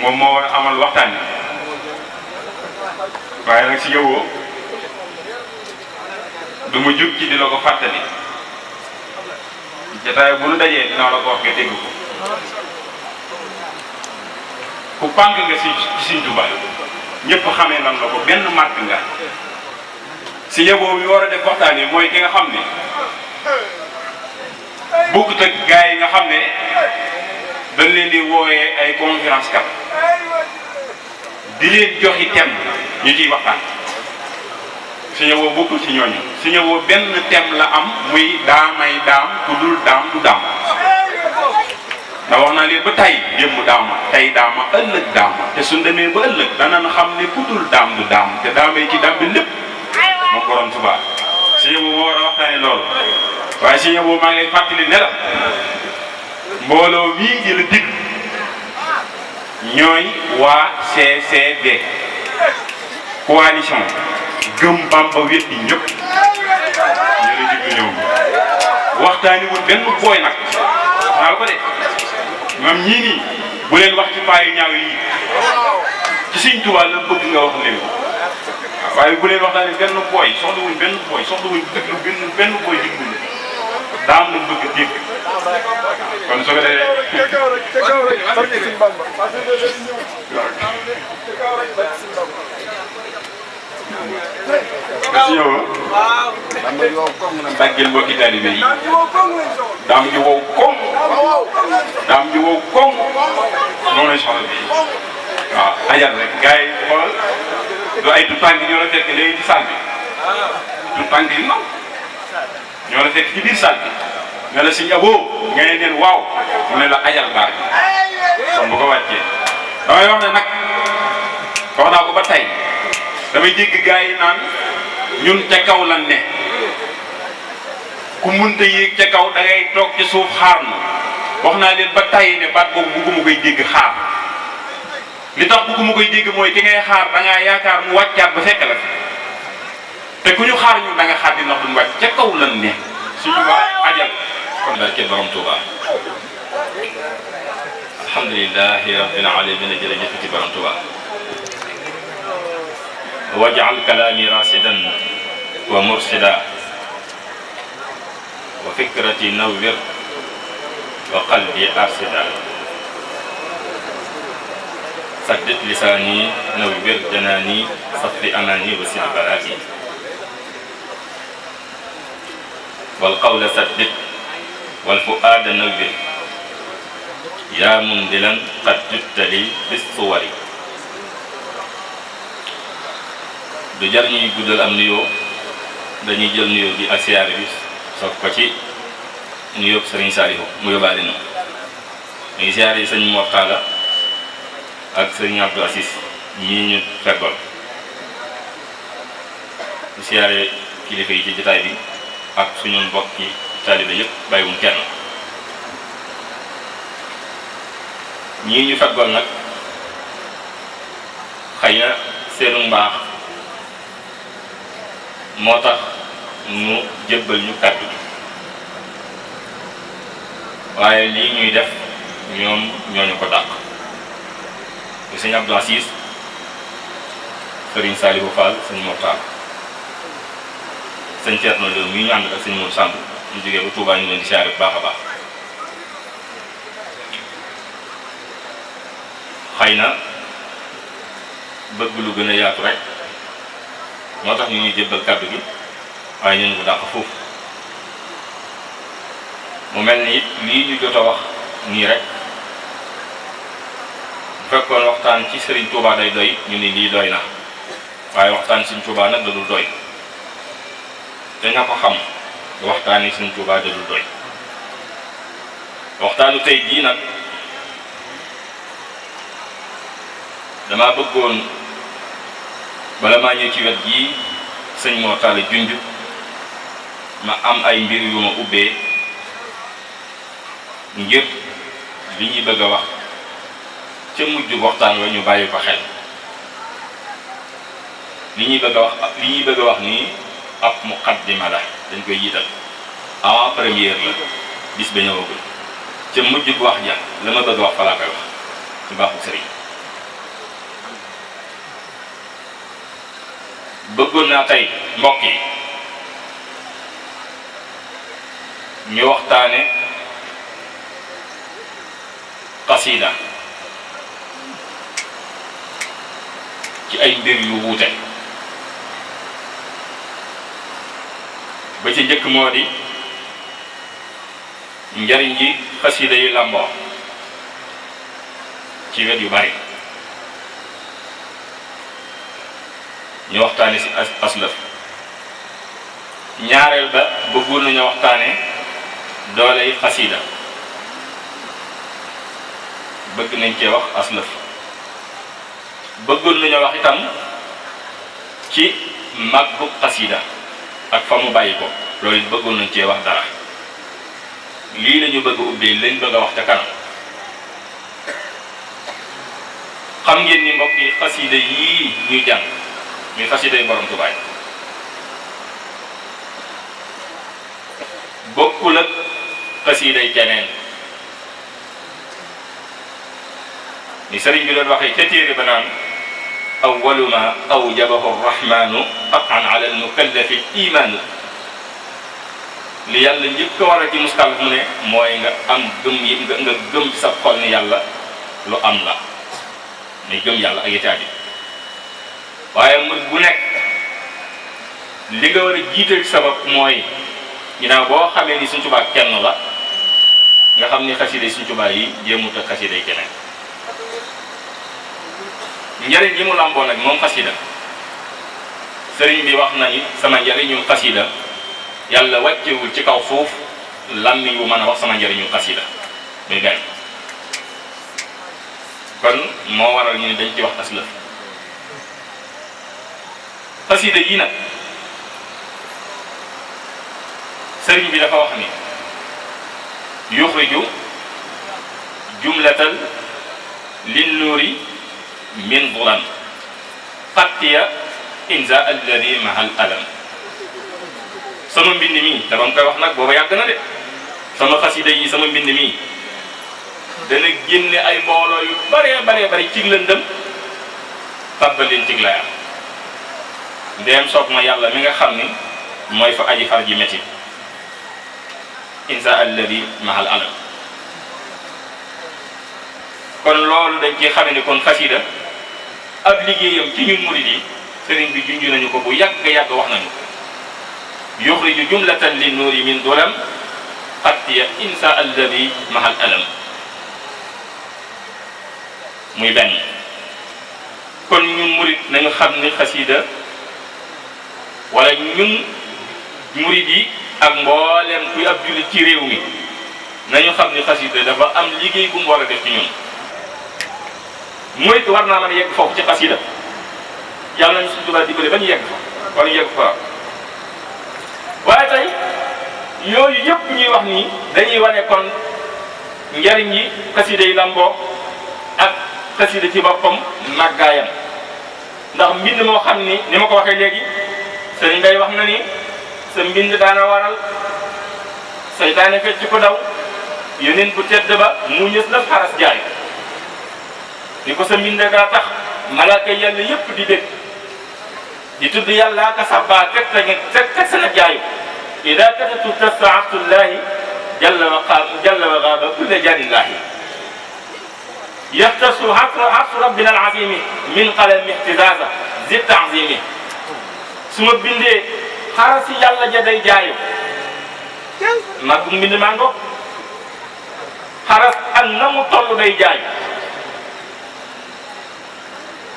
moom moo war a amal waxtaan wi waaye nag si ñëwoo du mu jug ci di la ko fàttali jotaay bu nu dajee dinaa la ko wax nga dégg ko ku pànk nga si Sëriñ Tuubaa ñëpp xamee nan la ko benn mark nga si ñëwoo mi war a def waxtaan wi mooy ki nga xam ne bokkut ak gars yi nga xam ne dañ leen di wooyee ay conférence kat di leen joxi thème ñu ciy waxtaan si ñëwoo bokkul ci ñooñu si ñëwoo benn thème la am muy daamay daam ku dul daam du daam ndax wax naa leen ba tey démb daama tey daama ëllëg daama te suñ demee ba ëllëg danañ xam ne ku dul daam du daam te daamay ci daam bi lépp moo borom Tuubaa si ñëwoo moo war a waxtaane loolu waaye si ñëwoo maa ngi lay fàttali ne la mbooloo mii di la dig ñooy waa CCB coalition gëm Bamba weddi ñëpp ñu la dig ñëw waxtaani wul benn booy nag naa la ko de ñoom ñii nii bu leen wax ci paa yu ñaaw yi ci Sëriñ Tuubaa la bëgg nga wax leen ko waaye bu leen waxtaani benn booy soxlawuñ benn booy soxlawuñ déglu benn booy diglu daam lañ bëgg a dégg kon soo ko defee si yow tàggeel mbokki taalibe yi daam ji wow koŋ daam ji wow koŋ noonu lay soxla bi waaw ajal rek gars yi xoolal du ay du tànk ñoo la fekk léegi ci salle bi du tànk yi non ñoo la fekk ci biir salle bi ne la si aboo nga ne leen waaw mu ne la ajal baar bi kon bu ko wàccee damay wax ne nag wax naa ko ba tey damay dégg gars yi naan ñun ca kaw lan ne ku munta yéeg ca kaw da ngay toog ci suuf xaar na wax naa leen ba tey ne baat boobu bugguma koy dégg xaar li tax bugguma koy dégg mooy ki ngay xaar da ngaa yaakaar mu wàccaat ba fekk la fi te ku ñu xaar ñun da nga xaar di ndax duñ wàcc ca kaw lan ne suñu waa ajal kon barke borom Tuubaa alhamdulillahi rabbil alamin jërëjëf ci borom Tuubaa waj'al kalaami rasidan wa mursida wa fikrati nawwir wa qalbi arsida saddid lisaani nawwir janaani safi amaani wa sid baraati wal qawla saddid wal fuaada nawwir yaa mundilan qad juttali bis suwari du jar ñuy guddal am nuyoo dañuy jël nuyoo bi ak siyaare bi soog ko ci nuyoo Sëriñ Saalihu mu yóbbaale na dañuy siyaare yi sëñ Mor Talla ak sëriñ Abdou Assis ñii ñu feggoon di siyaare kilifa yi ci jotaay bi ak suñu mbokki taalibe yëpp bàyyiwuñ kenn ñii ñu feggoon nag xëy na seenu mbaax moo tax mu jébbal ñu kàddu gi waaye lii ñuy def ñoom ñooñu ko dàq di sëñ Abdou Assis sëriñ Saliou Fall sëñ Mortal sëñ Thierno Lo mii ñu ànd ak sëñ Mour Samb ñu jógee ba Touba ñu leen di siyaare bu baax a baax xëy na bëgg lu gën a yaatu rek moo tax ñu ñuy jébbal kàddu gi waaye ñooñu ko dàq foofu mu mel ni it lii ñu jot a wax nii rek bu fekkoon waxtaan ci Serigne Touba day doy ñu ni lii doy na waaye waxtaan Serigne Touba nag da dul doy te ña ko xam waxtaan yi Serigne Touba da dul doy waxtaanu tey jii nag dama bëggoon bala maa ñëw ci wet gii sëñ Mor Talla junj ma am ay mbir yu ma ubbee ngir li ñuy bëgg a wax ca mujj waxtaan wa ñu bàyyi ko xel li ñuy bëgg a wax nii ab muqaddima la dañ koy jiital avant première la bis ba ñëwagul ca mujj wax ja la ma bëgg a wax fa laa koy wax ci baaxu sëriñ bëggoon naa tey mbokk yi ñu waxtaane xasida ci ay mbir yu wuute ba ci njëkk moo di njariñ yi xasida yi làmboo ci wet yu bari ñu waxtaane ci aslaf ñaareel ba bëggoon nañu waxtaane dooley xasida bëgg nañ cee wax aslaf bëggoon nañu wax itam ci màggu xasida ak fa mu bàyyi ko loolu it bëggoon nañ cee wax dara lii lañu bëgg ubbee lañ bëgg a wax ca kanam xam ngeen ni mbokk yi xasida yii ñuy jàng muy xasida yi borom Tuubaa bokkul ak xasida yi keneen ni sëriñ bi doon waxee ca téere ba naan awwalu ma awjabahu rrahmanu qatan ala almukallafi imaanu li yàlla njëkk a war a ci muskallaf mu ne mooy nga am gëm yi nga gëm sa xol ni yàlla lu am la ni gëm yàlla ak yitaati waaye mu bu nekk li nga war a jiital ci sabab mooy ginnaaw boo xamee ni Sëriñ Tuubaa kenn la nga xam ni xasida Sëriñ Tuubaa yi jéemut a xasida yi keneen njëriñ yi mu làmboo nag moom xasida sëriñ bi wax na ni sama njëriñu xasida yàlla wàccewul ci kaw foofu làmmiñ wu mën a wax sama njëriñu xasida muy benn kon moo waral ñu ne dañ ci wax aslaf xasida yi nag sëriñ bi dafa wax ni yuxriju jumlatal lin nuuri min dulan xattiya inza alladi mahal alam sama mbind mi te ba mu koy wax nag booba yàgg na de sama xasida yi sama mbind mi dana génne ay mbooloo yu baree bari cig lëndëm tàbbal leen cig layam ndeem soog ma yàlla mi nga xam ni mooy fa aji far ji métti insa alladi mahal alam kon loolu dañ ci xame ni kon xasida ab liggéeyam ci ñun murid yi sëriñ bi junj nañu ko bu yàgg wax nañu ko yuxriju jumlatan li nuuri min dulam xattiya insa alladi mahal alam muy benn kon ñun murid nañu xam ni xasida wala ñun murid yi ak mbooleem kuy ab jullit ci réew mi nañu xam ni xasida dafa am liggéey bu mu war a def ci ñun murid war naa mën a yegg foofu ci xasida yàlla nañu Sëriñ Tuubaa dimbale ba ñu yegg fa wala ñu yegg fa waaye tey yooyu yëpp ñuy wax nii dañuy wane kon njariñ yi xasida yi lamboo ak xasida ci boppam màggaayam ndax mbind moo xam ni ma ko waxee léegi sëriñ Bay wax na ni sa mbind daana waral saytaane fecc ko daw yonent bu tedd ba mu ñës la xaras jaay ni ko sa mbind daa tax malaaka yàlla yëpp di dégg di tudd yàlla ka sabbaa teg sa na jaayu ida katatu tastaatullahi jalla wa gaaba kulle janillahi yaxtasu xarsu rabbina alazimi min qalami ihtizaza zi tanzimi su ma bindee xarasi yàlla ja day jaayu mag mbind maa ngoog xaras ak na mu toll day jaayu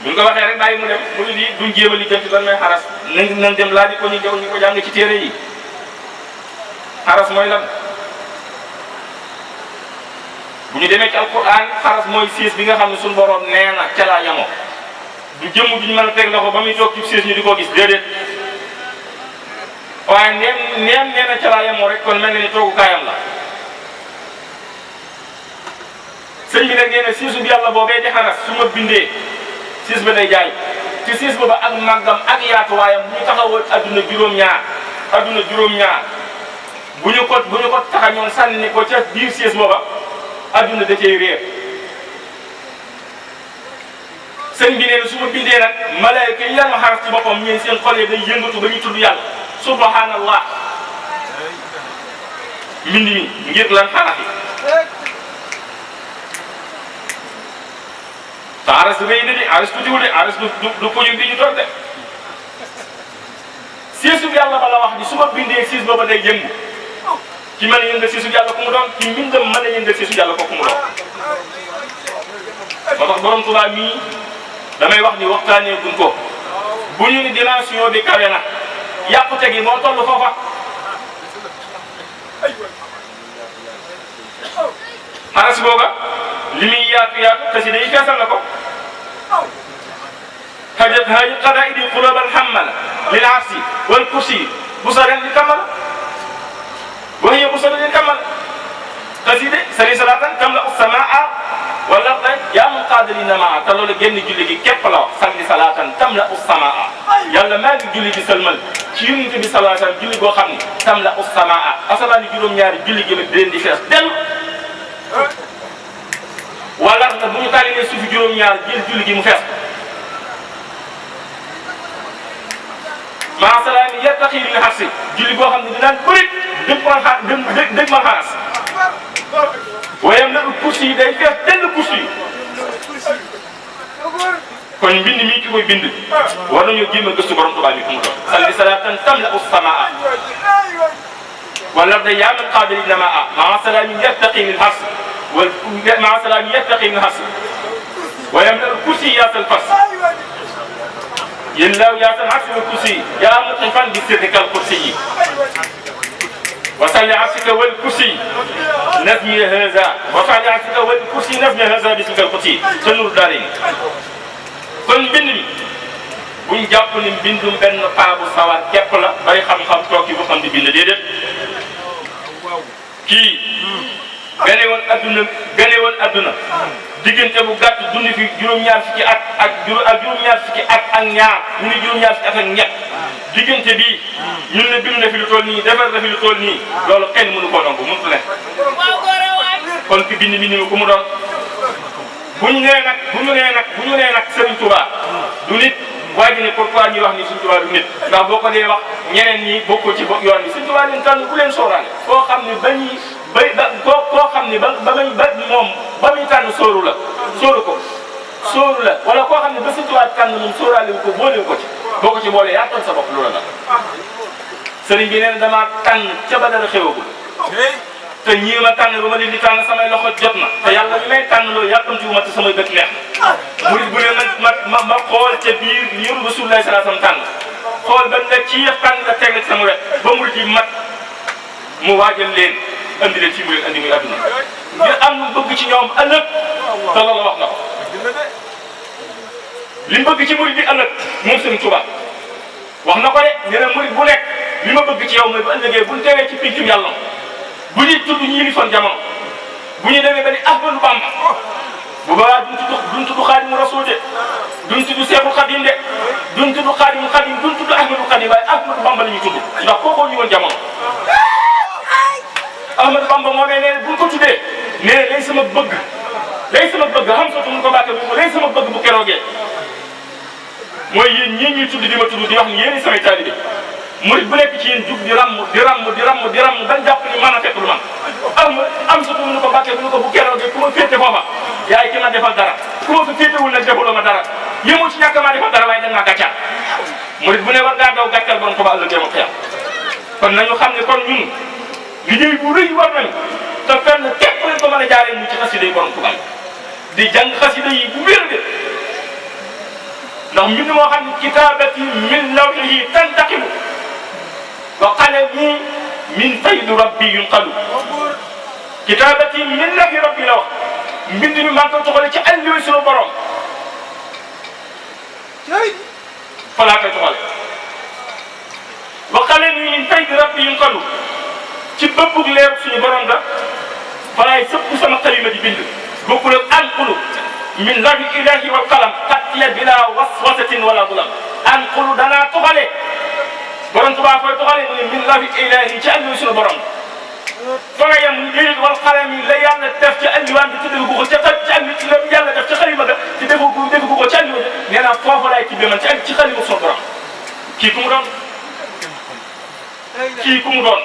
ñu ko waxee rek bàyyi mu dem mu ne lii duñ jéem a lijjanti lan mooy xaras nañ dem laaj ko ñu ko jàng ci téere yi xaras mooy lan bu ñu demee ci alquran xaras mooy siis bi nga xam ne suñu borom nee na ca laa yamoo du jëmm duñu mën a teg loxo ba muy toog ci siis ñu di ko gis déedéet waaye neem nee na ca laa yamoo rek kon mel na ni toogu kaayam la sëñ bi nag nee na siisu bi yàlla boobee di xaras su ma bindee siis ba day jaay ci siis booba ak màggam ak yaatuwaayam bu ñu taxawoon adduna juróom-ñaar bu ñu ko taxañoon sànni ko ca biir siis booba adduna da cay réer sëñ bi nee na su ma bindee nag malaayka yi ma xaras ci boppam ñeen seen xol yi day yëngatu ba ñuy tudd yàlla subhanallah mbind mi ngir lan xaraf yi te aras rëy na de aras tuutiwul de aras du poñu bi ñu toog de siisu yàlla ba la wax ni su ma bindee siis booba day yëngu ki mën a yëngal siisu yàlla ku mu doon ki mbindam mën a yëngal siisu yàlla ko ku mu doon moo tax borom Tuubaa mii damay wax ni waxtaanee guñ ko bu ñu ni dimension bi kawe na yàqute gi moo toll foofa xaras booga li muy yaatu xasida yi feesal na ko hajat qadaidi qulub alhammala lil arsi wal kursi busaran li kamala wa hiya busaran li kamala xasida sali salatan tamla samaa wal arda yaa mun qaadirina maa te loolu génn julli gi képp la wax salli salatan tamla samaa yàlla maa ngi julli gi sëlmal ci yonent bi sallallahu alayhi wasallam julli boo xam ni tamla samaa asamaan juróom-ñaari julli gi di leen di fees del wala na bu ñu tàllee suufi juróom-ñaar jël julli gi mu fees maa salaami yattaqi li nga xarsi julli boo xam ne dinaan bëri dëgg man xaras wayam na kursi yi day fees dell kursi yi kon mbind mii ki koy bind war nañoo jéem a gëstu borom Tuubaa bi fu mu doon salli salaatan tamla samaa wala day yaa man qaadiri namaa maa salaami yattaqi lil xarsi مع سلام يتقي من حسن ويملأ الكرسي يا الفرس يلا يا العرش والكرسي يا مطرفا بسرك الكرسي وصل عرشك والكرسي نبني هذا وصل عرشك والكرسي نبني هذا بسرك الكرسي تنور دارين kon mbind mi buñ jàpp ni mbindum benn paa bu sawar képp la bay xam-xam toog yi bu xam di bind déedéet kii gane woon adduna diggante bu gàtt dund fi juróom-ñaar fukki at ak juróom-ñaar fukki at ak ñaar ñu ni juróom-ñaar fukki at ak ñett diggante bii ñun ne bind na fi lu toll nii defar na fi lu toll nii loolu kenn mënu koo nangu mënut leen kon ki bind mi ku mu doon bu ñu nee nag Serigne Touba du nit waa ji ne pourquoi ñuy wax ni Serigne Touba du nit ndax boo ko dee wax ñeneen ñi bokkul ci yoon bi Serigne Touba leen tànn ku leen sóoraale koo xam ne koo xam ne ba muy tànn sóoru la wala koo xam ne ba Serigne Touba tànn moom sóoraale wu ko boolewu ko ci boo ko ci boolee yaa toll sa bopp loola la Serigne bi nee na damaa tànn ca ba dara xewagul te ñii ma tànn ba ma leen di tànn samay loxo jot na te yàlla li may tànn loolu yàkkamtiwu ma te samay bët neex na murid bu ne ma xool ca biir li yëru Rasulullah sallallahu alayhi wasallam tànn xool ba nga ci tànn nga teg la ci sama wet ba murid yi mat mu waajal leen andi leen ci mu leen andi muy adduna ngir am lu bëgg ci ñoom ëllëg te loolu wax na ko li mu bëgg ci murid bi ëllëg moom Sëriñ Tuubaa wax na ko de nee na murid bu nekk li ma bëgg ci yow mooy bu ëllëgee buñ teewee ci pincum yàlla bu ñuy tudd ñii li fan jamono bu ñu demee ba ni Ahmadu Bamba bu boobaa duñ tudd Xaadimu Rasuul de duñ tudd Seexul Xadim de duñ tudd Xaadimu Xadim duñ tudd Ahmadu Xadim waaye Ahmadu Bamba la ñuy tudd ndax kookoo ñu woon jamono. Ahmadu Bamba moomee nee buñ ko tuddee nee lay sama bëgg xam sotu mun ko bàkke bu lay sama bëgg bu keroogee mooy yéen ñii ñuy tudd di ma tudd di wax ni yéen samay taalibe murid bu nekk ci yéen jug di ramm ban jàpp ni mën a fekk lu man am surtout mu ne ko bàkkee bu ne ko bu keroogee ku ma féete foofa yaay ki ma defal dara ku ma fa féetewul nag defaloo ma dara yëmul ci ñàkk maa defal dara waaye da nga gàccaal murid bu ne war ngaa daw gàccal borom ko ba ëllëg ma xiyam kon nañu xam ne kon ñun liggéey bu rëy war nañu te fenn képp leen ko mën a jaaree mu ci xasida yi borom Tuubaa di jàng xasida yi bu wér de ndax mbind moo xam ne kitaabati min lawhihi tantaqimu wa qalami min faydi rabbi yunqalu kitaabati min lawhi rabbi la wax mbind mi maa ngi koy toxale ci alliwa sunu borom fa laa koy toxale wa qalami min faydi rabbi yunqalu ci bëbbug leer suñu borom ga fa laay sëpp sama xalima di bind bokkul ak anqulu min lawhi ilahi wal qalam xattiya bila waswasatin wala dulam anqulu danaa toxale borom Tuubaa koy toxalee mu ne min lawhi ilaahi ci àllu suñu borom fa nga yem déedéet wal xalam yi la yàlla def ci alliwaan bi tuddee ko ca xel ci àll ci la yàlla def ci xalima ga te defu ko ci àlliwa nee naa foofu laay tibbee man ci xalima son borom kii ku mu doon kii ku mu doon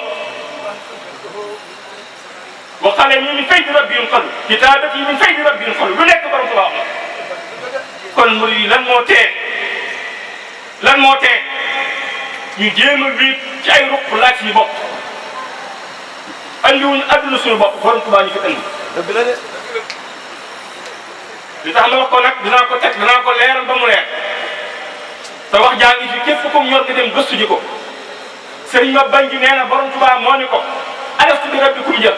wa xalam yi min faydi rabbihim xalu kitaabati min faydi rabbihim xalu lu nekk borom Tuubaa wax kon murid yi lan moo tee ñu jéem a wéet ci ay ruq laaj suñu bopp andiwuñu adduna suñu bopp borom Tuubaa ñu fi andi. dëgg la de. li tax ma wax ko nag dinaa ko teg dinaa ko leeral ba mu leer te wax jaa ngi fi képp comme ñor nga dem gëstu ji ko sëriñ ma bañ ji nee na borom Tuubaa moo ni ko alastu bi rabbikum jël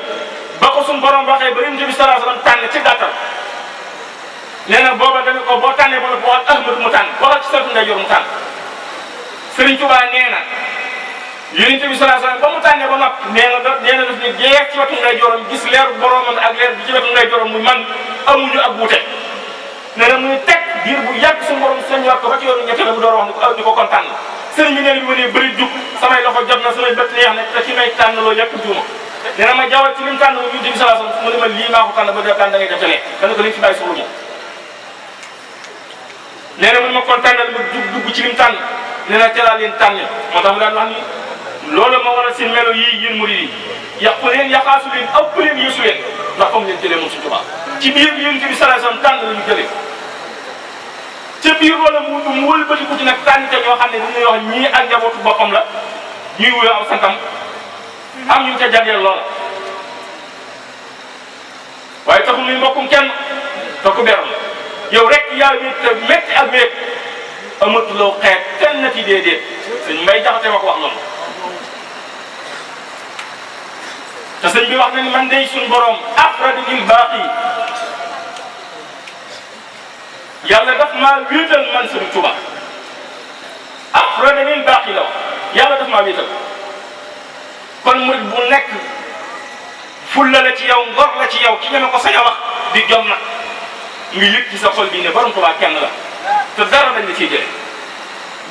ba ko suñu borom waxee ba Yonent bi sallallahu alayhi wa sallam tànn ci gàttal nee na booba dañu ko boo tànnee ba nga waxal Ahmadu mu tànn waxal ci sa ndeyjoor mu tànn sëriñ Tuubaa nee na. Yonent bi sallallahu alayhi wasallam ba mu tànnee ba noppi nee na daf ni jeex ci wetu ndeyjooram gis leeru boromam ak leer bi ci wetu ndeyjooram muy man amuñu ak wuute nee na muy teg diir bu yàgg suñu borom sañ war ko ba ci yoonu ñetteel bu door wax ni ko kon tànn sëriñ bi nee na bi ma nee bëri jug samay loxo jot na samay bët neex na te ci may tànn loolu yàq juuma nee na ma jawal ci li mu tànn Yonent bi sallallahu alayhi wasallam mu ne ma lii maa ko tànn ba def daan da ngay def te ne dana ko li ci bàyyi suulu moom nee na mu ne ma kon tànnal ma dugg ci li mu tànn nee na ca laa leen tànn moo tax mu daan wax ni loolu moo waral seen melo yii yéen murid yi yàqu leen yàqaasu leen ëpp leen yéesu leen ndax comme leen jëlee moom suñu Tuubaa ci biir Yonent bi sallallahu alayhi wasallam tànn la ñu jëlee ca biir wala mu wëlbatiku ci nag tànn te ñoo xam ne dañuy wax ñii ak njabootu boppam la ñuy wuyoo aw santam am ñu ca jagleel loola waaye taxul muy mbokkum kenn te ku beral yow rek yaa wéet te métti ak wéet amatuloo xeet kenn na ci déedéet sëñ Mbay Jaxate ma ko wax noonu te sëñ bi wax na ni man day suñu borom afradi lil baaqi yàlla daf maa wéetal man sëñ Tuubaa afradi lil baaqi la wax yàlla daf maa wéetal kon murid bu nekk fulla la ci yow ngor la ci yow ki ñeme ko sañ a wax di jom nag nga yëg ci sa xol bi ne borom Tuubaa kenn la te dara dañ la ciy jëlee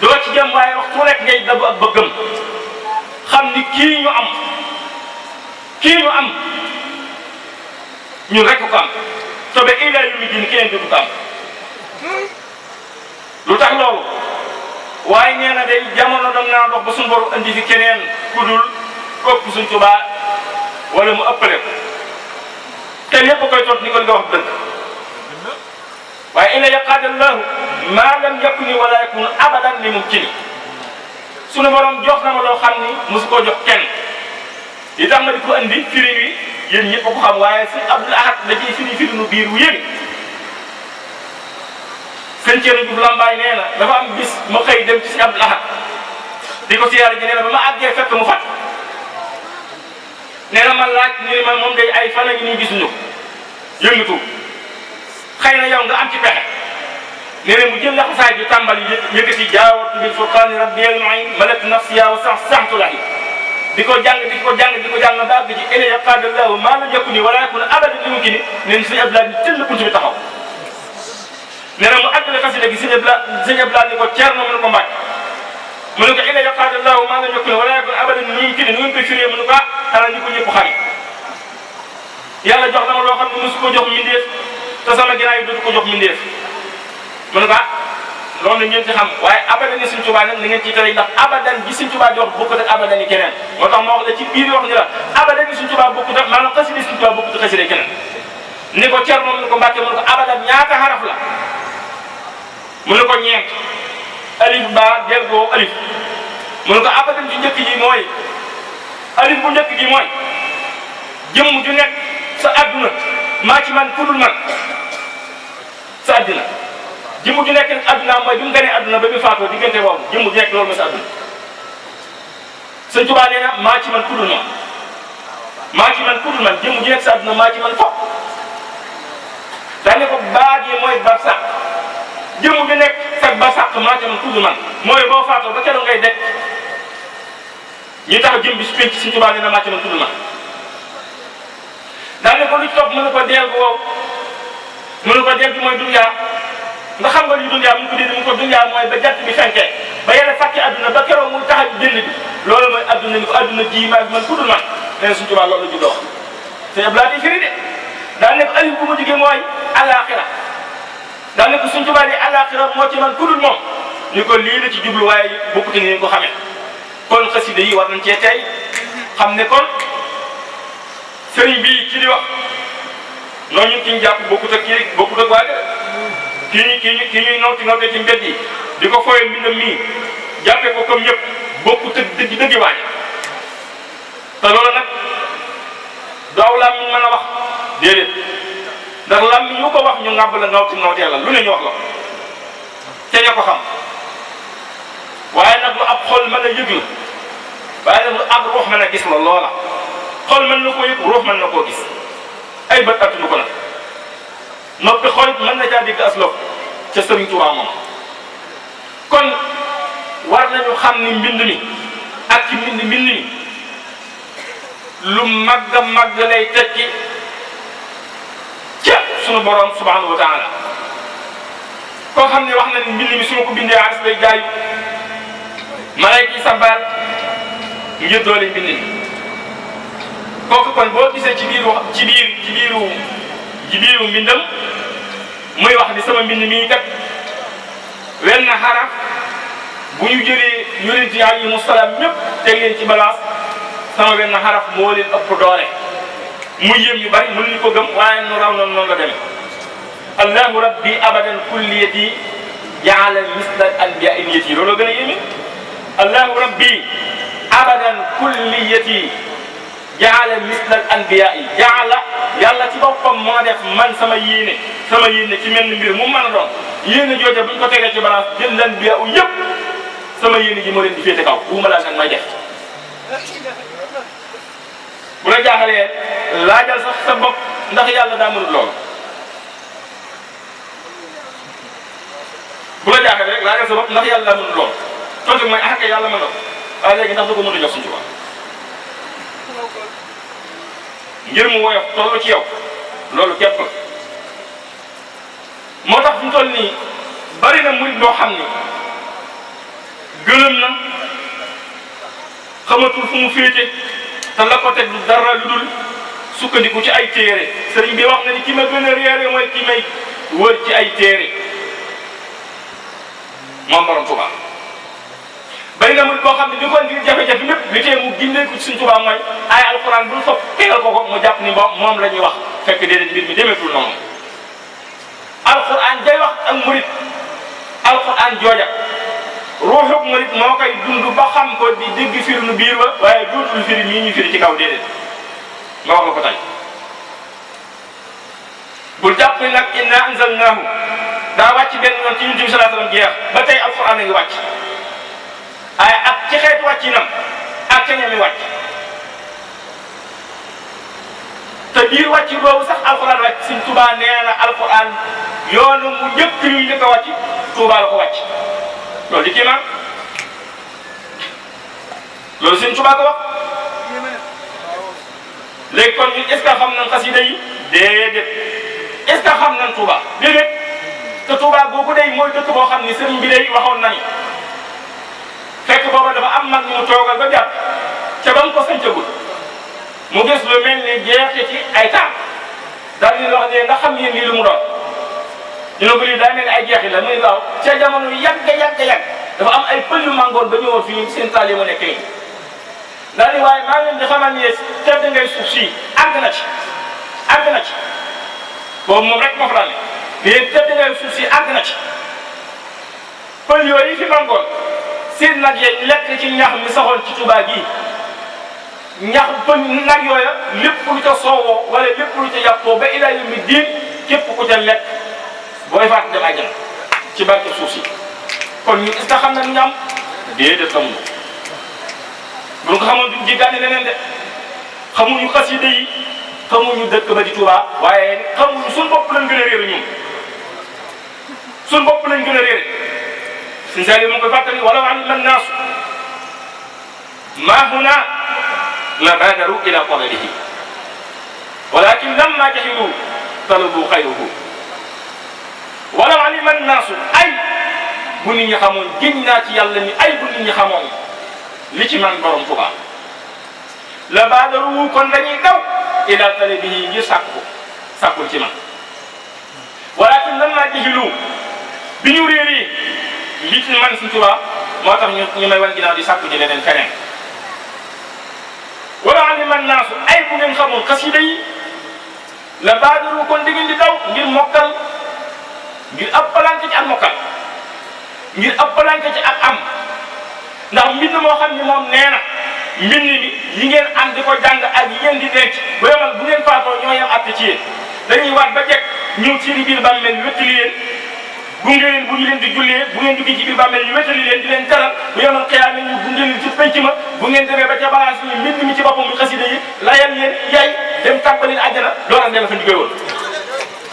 doo ci jëm waaye waxtu nekk ngay dabu ak bëggam xam ni kii ñu am ñun rek ko am te ba ilaa yu mi din keneen du ko am lu tax loolu waaye nee na day jamono dem naa dox ba suñu borom andi fi keneen ku dul ëpp suñ Tuubaa wala mu ëppale ko te lépp koy toog ni ko nga wax dëgg waaye ina yaqaadallahu maa lam yakuni wala yakun abadan li mumkini suñu borom jox na ma loo xam ni mosu koo jox kenn li tax ma di ko andi firi wi yéen ñëpp a ko xam waaye sëñ Abdul Ahad da ciy firi nu biir wu yéen sëñ Thierno Diouf Lambaye nee na dafa am bis ma xëy dem ci sëñ Abdul Ahad di ko siyaare ji nee na ba ma àggee fekk mu fat nee na ma laaj ni ma moom day ay fan a ngi nii gisuñu ko yëngatu xëy na yow nga am ci pexe nee na mu jël laxasaay bi tàmbali yëkkati jaawatu bil furqaani rabbiyal mu'in malak nafsiya wa saxtu lahi di ko jàng ba àgg ci ila yaqaadallahu maa lam yakuni wala yakun abadan li mumkini nee na sëñ Abdoulaye ni tëll buntu bi taxaw nee na mu àggale xasida gi sëñ Abdoulaye ni ko Ceerno mu ne ko Mbàkke mu ne ko ila yaqaadallahu maa lam yakuni wala yakun abadan li mumkini nu ngeen koy firee mu ne ko xanaa ñu ko ñëpp xam yàlla jox na ma loo xam ne mosu ko jox mindeef te sama ginnaaw yi dootu ko jox mindeef mu ne ko loolu la ngeen ci xam waaye abadan yi Sëñ Tuubaa nag na ngeen ciy tere ndax abadan gi Sëñ Tuubaa di wax bokkut ak abadan yi keneen moo tax ma wax la ci biir wax ni la abadan yi Sëñ Tuubaa bokkut ak maanaam xasida Sëñ Tuubaa bokkut ak xasida keneen ni ko Ceerno moom ni ko Mbàkke mu ne ko abadan ñaata xaraf la mu ne ko ñeent alif ba delgoo alif mu ne ko abadan ju njëkk ji mooy alif bu njëkk ji mooy jëmm ju nekk sa adduna maa ci man ku dul man sa adduna jëmm ju nekk adduna mooy bi mu gënee adduna ba bi faatoo diggante boobu jëmm ju nekk loolu mooy sa adduna Sëñ Tuubaa nee na maa ci man ku dul man maa ci man ku dul man jëmm ju nekk sa adduna maa ci man fop daane ko baat yi mooy barsàq jëmm ju nekk sa barsàq maa ci man ku dul man mooy boo faatoo ba keroog ngay dekk ñi tax jëm bi su penc Sëñ Tuubaa nee na maa ci man ku dul man daane ko lu ci topp mu ne ko deel bu wow mu ne ko deel bi mooy dunyaa nga xam nga li dunyaa mu ko dee mu ko dunyaa mooy ba jant bi fenkee ba yàlla fàkki adduna ba keroog muy tax a jënd bi loolu mooy adduna ni ko adduna ji man ku dul man nee na suñ Tuubaa loolu la juddoo te Abdoulaye di firi de daa nekk alif bu mu jigee mooy alaxira daa nekk suñ Tuubaa di alaxira moo ci man ku dul moom ñu ko lii la ci jublu waaye bokkut ni ngeen ko xamee kon xasida yi war nañ cee tey xam ne kon sëriñ bii ci di wax noonu ñu ki ñu jàpp bokkut ak kii bokkut ak waaye kii ñuy nawte ci mbedd yi di ko fooyee mbindam mii jàppee ko comme ñëpp bokkut ak dëgg waaye te loolu nag daaw làmmiñ mën a wax déedéet ndax làmmiñ yu ko wax ñu ŋàbb la nawtee la lu ne ñu wax la te ña ko xam waaye nag lu ab xol mën a yëg la waaye nag lu ab ruux mën a gis la loola xol mën na koo yëg ruux mën na koo gis ay bët attunu ko nag noppi xol mën na caa dégg aslop ca Sëriñ Tuubaa moom kon war nañu xam ni mbind mi ak ci mbind mi lu màgg lay tekki ca sunu borom subhanahu wa taala koo xam ne wax na ni mbind mi su ma ko bindee aras lay jaayu malayka yi sabbaal ngir doole mbind mi kooku kon boo gisee ci biiru mbindam muy wax ni sama mbind mii kat wenn xaraf bu ñu jëlee yonent yi alayhimu salaam ñëpp teg leen ci balance sama wenn xaraf moo leen ëpp doole muy yéem ñu bari mënuñu ko gëm waaye nu raw noonu la demee allahu rabbi abadan kulliyati jaala misla anbiya niyati looloo gën a yéeme allahu rabbi abadan kulliyati jaala misla anbiya yi jaala yàlla ci boppam moo def man sama yéene ci mel ni mbir mu mën a doon yéene jooja bu ñu ko tegee ci balance jël lan biya u yëpp sama yéene ji moo leen di féete kaw buuma laa nag may def bu la jaaxalee laajal sax sa bopp ndax yàlla daa mënul loolu bu la jaaxalee rek laajal sa bopp ndax yàlla daa mënul loolu tontu mooy ah kay yàlla mën na ko waaye léegi ndax da ko mën a jox suñu Tuubaa ngir mu woyof toll ci yow loolu képp moo tax fi mu toll nii bari na murid boo xam ni gëlëm na xamatul fu mu féete te la ko teg du dara lu dul sukkandiku ci ay téere sëriñ bi wax na ni ki ma gën a réere mooy ki may wër ci ay téere moom borom Tuubaa bari na murid boo xam ne li ko ngir jafe-jafe lépp li tee mu gindee ko ci suñ Tuubaa mooy ay alxuraan bul fopp tegal ko mu jàpp ni moom la ñuy wax fekk déedéet mbir mi demeetul noonu alxuraan day wax ak murid alxuraan jooja ruuxuk murid moo koy dund ba xam ko di dégg firi nu biir ba waaye dootul firi mii ñu firi ci kaw déedéet nga wax la ko tey bul jàpp ni nag inna anzalnaahu daa wàcc benn yoon ci Yonent bi sallallahu alayhi wasallam jeex ba tey alxuraan a ngi wàcc waaye ak ci xeetu wàccinam ak ca ñami wàcc te biir wàcc boobu sax alxuraan wàcc Sëriñ Tuubaa nee na alxuraan yoonu mu njëkk yu njëkk a wàcc Tuubaa la ko wàcc loolu di kii man loolu Sëriñ Tuubaa ko wax léegi kon ñun est-ce que xam nañ xasida yi déedéet est-ce que xam nañ Tuubaa déedéet te Tuubaa boobu day mooy dëkk boo xam ni sëriñ bi day waxoon na ni fekk booba dafa am mag ñu mu toogal ba jàpp ca ba mu ko sañcagul mu gis lu mel ni jeexi ci ay taam daal di wax ne nga xam yéen lii lu mu doon ñu ne ko lii daa mel ni ay jeexi la muy waaw ca jamono yàgg dafa am ay pël yu màngoon ba ñëwoon fii seen taal yi mu nekk nii daal di waaye maa leen di xamal ni tedd ngay suuf si àgg na ci boobu moom rek moo fa daal ne yéen tedd ngay suuf si àgg na ci pël yooyu fi màngoon seen nag yéen lekk ci ñax mi saxoon ci Tuubaa gii ñax pël nag yooya lépp lu ca soowoo wala lépp lu ca yàppoo ba ilaa yawmi diin képp ku ca lekk booy faat dem àjjana ci barke suuf si kon ñu est-ce que xam na ñu am déedéet xamuñu bu ñu ko xamoon duñ jéggaani leneen de xamuñu xasida yi xamuñu dëkk ba di Tuubaa waaye xamuñu suñ bopp lañ gën a réere ñun suñ bopp lañ gën a réere suñ saa yi mu ngi koy fàttali walaw alima annaasu maa huna la baadaru ila talabihi walakin lamma jahilu talabu xayruhu walaw alima annaasu ay bu nit ñi xamoon géñ naa ci yàlla ni ay bu nit ñi xamoon li ci man borom Tuubaa la baadaru kon dañuy daw ila talabihi ngir sàkkul ci man walakin lam naa jahilu bi ñu réeree li ci man Sëñ Tuubaa moo tax ñu may wan ginnaaw di sàkku ji leneen feneen wala alima naasu ay bu ngeen xamoon xasida yi la baadaru kon da ngeen di daw ngir mokkal ngir ëppalante ci ak mokkal ngir ëppalante ci ak am ndax mbind moo xam ne moom nee na mbind mi yi ngeen am di ko jàng ak yi ngeen di denc bu yemal bu ngeen faatoo ñoo yem àtte ci yéen dañuy waat ba jekk ñëw ci biir bàmmeel ñu wéttali leen gunge leen bu ñu leen di jullee bu ngeen duggee ci biir bàmmeel ñu wéttali leen di leen teral bu yemal xiyaame ñu gunge leen ci penc ma bu ngeen demee ba ca balance yi mbind mi ci boppam mu xasida yi layal leen yaay dem tàbbalin àjjana loola dem fa liggéey woon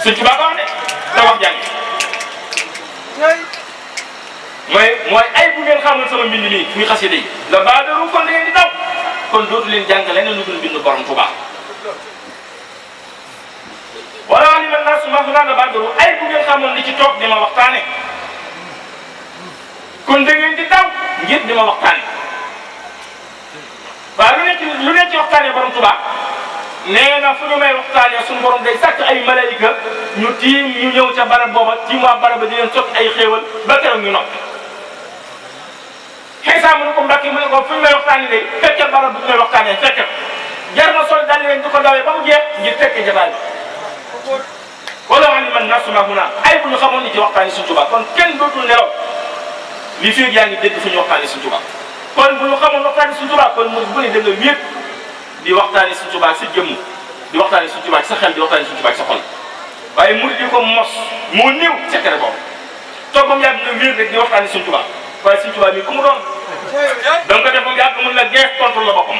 Sëñ Tuubaa ko wax de te wax jàng mooy ay bu ngeen xamoon sama mbind nii muy xasida yi la baadaru kon da ngeen di daw kon dootu leen jàng leneen lu dul mbind borom Tuubaa wala alima naasu maa la baadaru ay bu ngeen xamoon li ci toog di ma waxtaane kon da ngeen di daw ngir di ma waxtaane waaw lu ne ci waxtaane borom Tuubaa nee na fu ñu may waxtaanee suñu borom day sàkk ay malayka ñu tiim ñu ñëw ca barab booba tiim waa barab ba di leen sotti ay xéewal ba keroog ñu noppi xëy mu ne ko Mbàkke mu ne ko fu ñu may waxtaanee day fekkee barab bu ñu may waxtaanee fekkee jar na sol daal leen di ko dawee ba mu jeex ngir fekkee jotaay bi wala alima naasu maa hunaa ay bu ñu xamoon ni ci waxtaanee Sëñ Tuubaa kon kenn dootul nelaw li feeg yaa ngi dégg fu ñu waxtaanee Sëñ Tuubaa kon bu ñu xamoon waxtaanee Sëñ Tuubaa kon mu bu ne da nga wéet di waxtaanee Sëñ Tuubaa sa jëmm di waxtaanee Sëñ Tuubaa sa xel di waxtaanee Sëñ Tuubaa sa xol waaye murid yi ko mos moo néew secret boobu toog ba mu yàgg nga wéer rek di waxtaanee Sëñ Tuubaa waaye Sëñ Tuubaa mii ku mu doon da nga ko def ba mu yàgg mun la gees tontu la boppam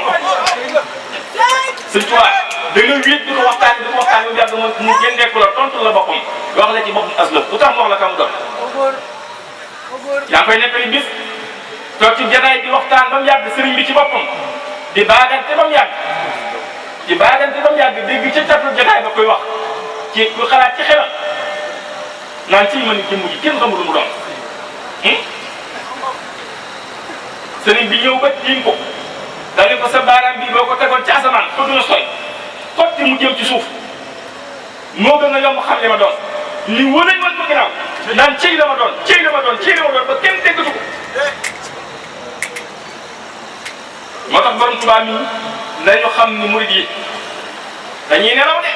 Sëñ Tuubaa da nga wéet di ko waxtaanee ba mu yàgg mu génneeku la tontu la boppam wax la ci boppam aslëf lu tax mu wax la ka mu doon yaa ngi koy nettali bis toog ci jataay di waxtaan ba mu yàgg sëriñ bi ci boppam di baagante ba mu yàgg di baagante ba mu yàgg dégg ca catu jotaay ba koy wax ci ku xalaat ci xelam naan ci mën jëmm ji kenn xamul lu mu doon sëriñ bi ñëw ba tiim ko daal ko sa baaraam bi boo ko tegoon ci asamaan ko duna soy xotti mu jëm ci suuf moo gën a yomb xam li ma doon li wënañ wan ko ginnaaw naan ciy la ma doon ciy la ma doon ciy la ma doon ba kenn déggatu ko moo tax borom Tuubaa mi nañu xam ni murid yi dañuy nelaw de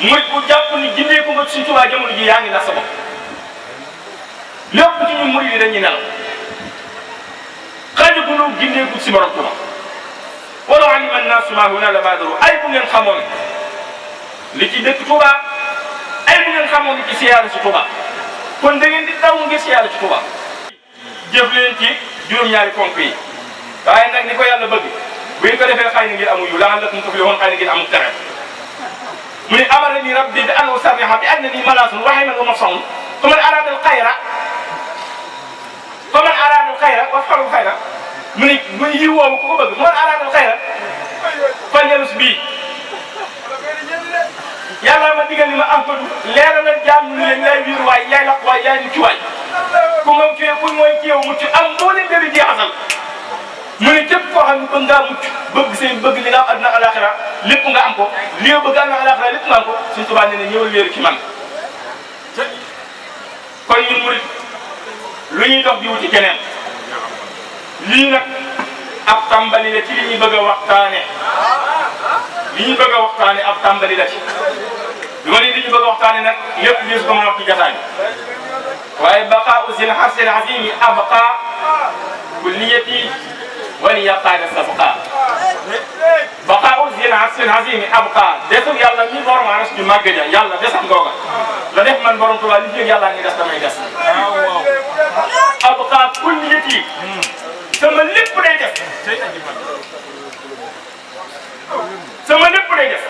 murid bu jàpp ni gindeeku nga Sëñ Tuubaa jamono ji yaa ngi nax sa bopp lépp ci ñun murid yi dañuy nelaw xaaju bu ñu gindeeku si borom Tuubaa wala alima naasu maa hunaa la baadaru ay bu ngeen xamoon li ci dëkk Tuubaa ay bu ngeen xamoon li ci siyaare si Tuubaa kon da ngeen di daw ngir siyaare si Tuubaa jëf leen ci juróom-ñaari ponk yi waaye nag ni ko yàlla bëgg bu ñu ko defee xëy na ngir amu yu la'allakum tuflihuun xëy na ngir amul tere mu ne amarani rabbi bi an usarriha bi annani malaasun wa hayman wa mafsaun fa man araada al xayra wa fa'ala xayra mu ne yiw woowu ku ko bëgg man araada al xayra fan yalus bii yàlla ma digal ni ma am ko leeralal jaam ñu leen yaay wiir waay yaay laq waay yaay mucc waay ku nga fee ku mooy ci yow mucc am moo leen gën a jeexasal mu ne képp koo xam ne bëgg ngaa mucc bëgg seen bëgg li nga am àdduna alaxira lépp nga am ko li nga bëgg àdduna alaxira lépp nga am ko Sëñ Tuubaa nee na ñëwal wéeru ci man kon ñun murit lu ñuy dox di wuti keneen lii nag ab tàmbali la ci li ñuy bëgg a waxtaane li ñuy bëgg a waxtaane ab tàmbali la ci li ma ne li ñu bëgg a waxtaane nag lépp li ko mën a wax ci jotaay waaye baqaa usil xarsil azimi abqa kulliyati wali yaqaada sabqa baqaa usil xarsil azimi abqa desul yàlla mi borom aras ju màgg ja yàlla desam ngooga la def man borom Tuubaa li fi yàlla ngi des damay des abqa kulliyati sama lépp day def sama lépp day def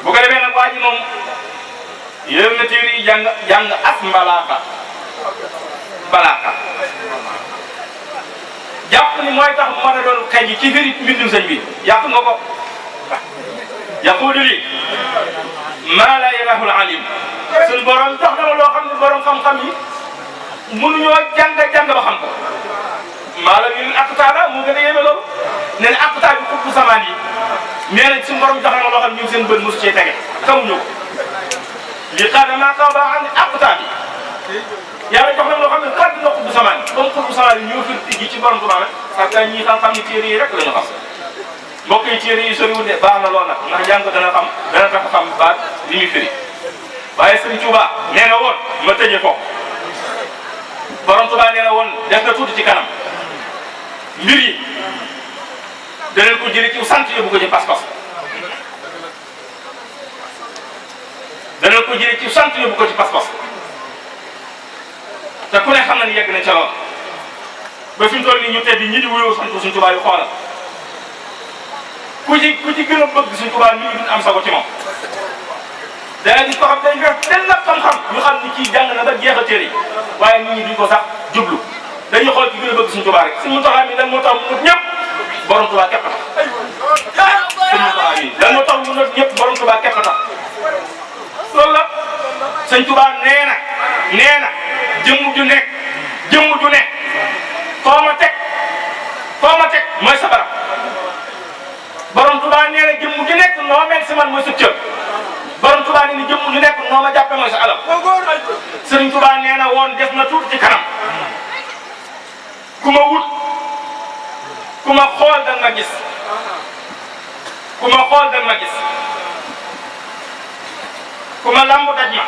bu ko defee nag waa ji moom yéen na téere yi jàng as mbalaaka balaaka jàpp ni mooy tax mu mën a doon xëy ji ci biir mbindum sëñ bi yàq nga ko yaquulu li maa laa yarahul alim suñ borom jox na ma loo xam ne borom xam-xam yi mënuñoo jàng ba xam ko taala moo gën a yéeme loolu nee na aqtaab bi xutbu samaan yi nee na suñu borom jox na ma loo xam ne ñu seen bët mosu cee tege xamuñu ko li xaada maa xaw baa xam ne aqtaab yi yàlla jox na loo xam ne kàddu na xutbu samaan yi comme xutbu samaan yi ñoo fi tijji ci borom Tuubaa parce que ñii xam ni téere yi rek la ñu xam mbokk yi téere yi soriwul de baax na lool nag ndax jàng dana tax xam baat li muy firi waaye Sëriñ Tuubaa nee na woon ma tëjee foofu borom Tuubaa nee na woon def na tuuti ci kanam mbir yi danañ ko jëlee ci sant yóbbu ko ci pas-pas danañ ko jëlee ci sant yóbbu ko ci pas-pas te ku ne xam na ni yegg na ca lool ba fi mu toll nii ñu tedd ñi di wuyoo sant Sëriñ Tuubaa yu xoolal ku ci gën a bëgg Sëriñ Tuubaa ñu ngi dund am sago ci moom. dana gis ko xam dañ koy teel nag xam-xam ñu xam ni kii jàng na ba jeexal téere yi waaye nit ñi duñ ko sax jublu dañuy xool ki gën a bëgg Sëriñ Tuubaa rek Sëriñ Muntaxaa mi lan moo tax mu not ñëpp borom Tuubaa képp tax Sëriñ Muntaxaa mi lan moo tax mu not ñëpp borom Tuubaa képp tax loolu la Sëriñ Tuubaa nee na jëmm ju nekk foo ma teg mooy sa barab borom Tuubaa nee na jëmm ju nekk noo mel si man mooy sa cër borom Tuubaa nee na jëmm ju nekk noo ma jàppe mooy sa alal Sëriñ Tuubaa nee na woon def na tuuti ci kanam ku ma wut ku ma xool da nga gis ku ma xool da nga gis ku ma lamb daj ma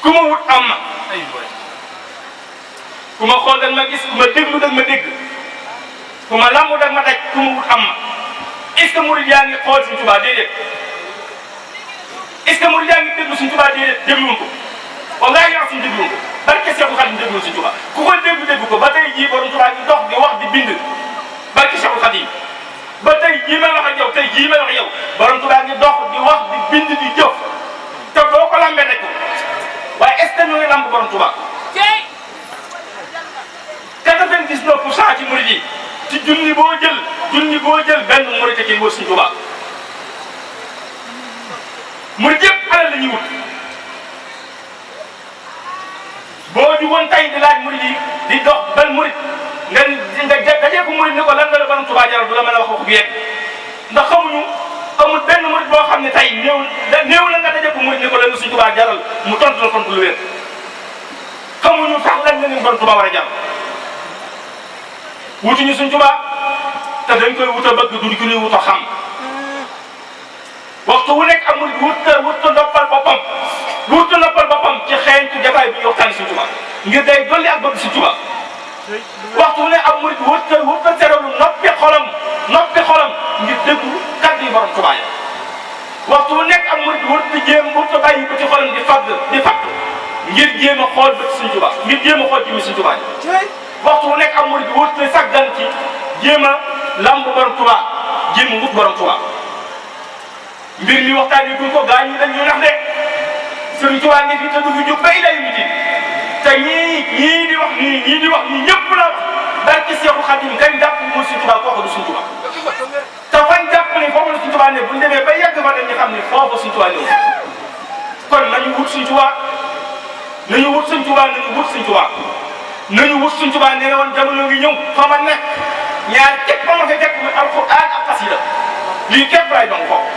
ku ma wut am ma ku ma xool da nga gis ku ma déglu da nga ma dégg ku ma lamb da nga ma daj ku ma wut am ma est-ce que murid yaa ngi xool Sëriñ Tuubaa déedéet est-ce que murid yaa ngi déglu Sëriñ Tuubaa déedéet dégluwuñ ko wallaahi yaa suñu dégluwuñ ko barke Seexul Xadiim déglu Sëriñ Tuubaa ku ko déglu ko ba tey jii borom Tuubaa ngi dox di wax di bind barke Seexul Xadiim ba tey jii may wax ak yow borom Tuubaa ngi dox di wax di bind di jëf te boo ko lambee rek waaye est-ce que ñu ngi lamb borom Tuubaa 99% ci murid yi ci junni boo jël benn murid ci wër Sëriñ Tuubaa murid yëpp alal la ñuy wut boo jugoon tey di laaj murid yi di dox benn murid nga dajee ko murid ni ko lan la borom Tuubaa jaral du la mën a wax bu yegg ndax xamuñu amul benn murid boo xam ne tey néew la nga dajee ko murid ni ko lan la Sëriñ Tuubaa jaral mu tontu la tontu lu wér xamuñu sax lan la leen borom Tuubaa war a jaral wutuñu Sëriñ Tuubaa te dañ koy wut a bëgg du ku ñuy wut a xam waxtu wu nekk amul wut noppal boppam ci xeeñtu jataay bi waxtaan Sëriñ Tuubaa ngir day dolli ak bëgg Sëriñ Tuubaa waxtu wu nekk am murid wut a seralu noppi xolam ngir déglu kàddu yi borom Tuubaa yi waxtu wu nekk am murid wut a bàyyi ko ci xolam di fàtt ngir jéem a xool bët Sëriñ Tuubaa ngir jéem a xool jëmmi Sëriñ Tuubaa waxtu wu nekk am murid wut a saggan ci jéem a lamb borom Tuubaa jéem a wut borom Tuubaa mbir mi waxtaan yi buñ ko gaañ ñi dañ ñu nax de Sëriñ Tuubaa ngi fi te du fi jóg ba ilay miti te ñii di wax nii ñëpp la barke Seexul Xadiim kañ jàpp mu Sëriñ Tuubaa kooku du Sëriñ Tuubaa te fañ jàpp ni foofu la Sëriñ Tuubaa ne buñ demee ba yegg fa dañuy xam ne foofu Sëriñ Tuubaa ñëw kon nañu wut Sëriñ Tuubaa nañu wut Sëriñ Tuubaa nee na woon jamono ngi ñëw fa ma nekk ñaar képp ma fa fekk muy alxuraan ak xasida lii képp laay doon foofu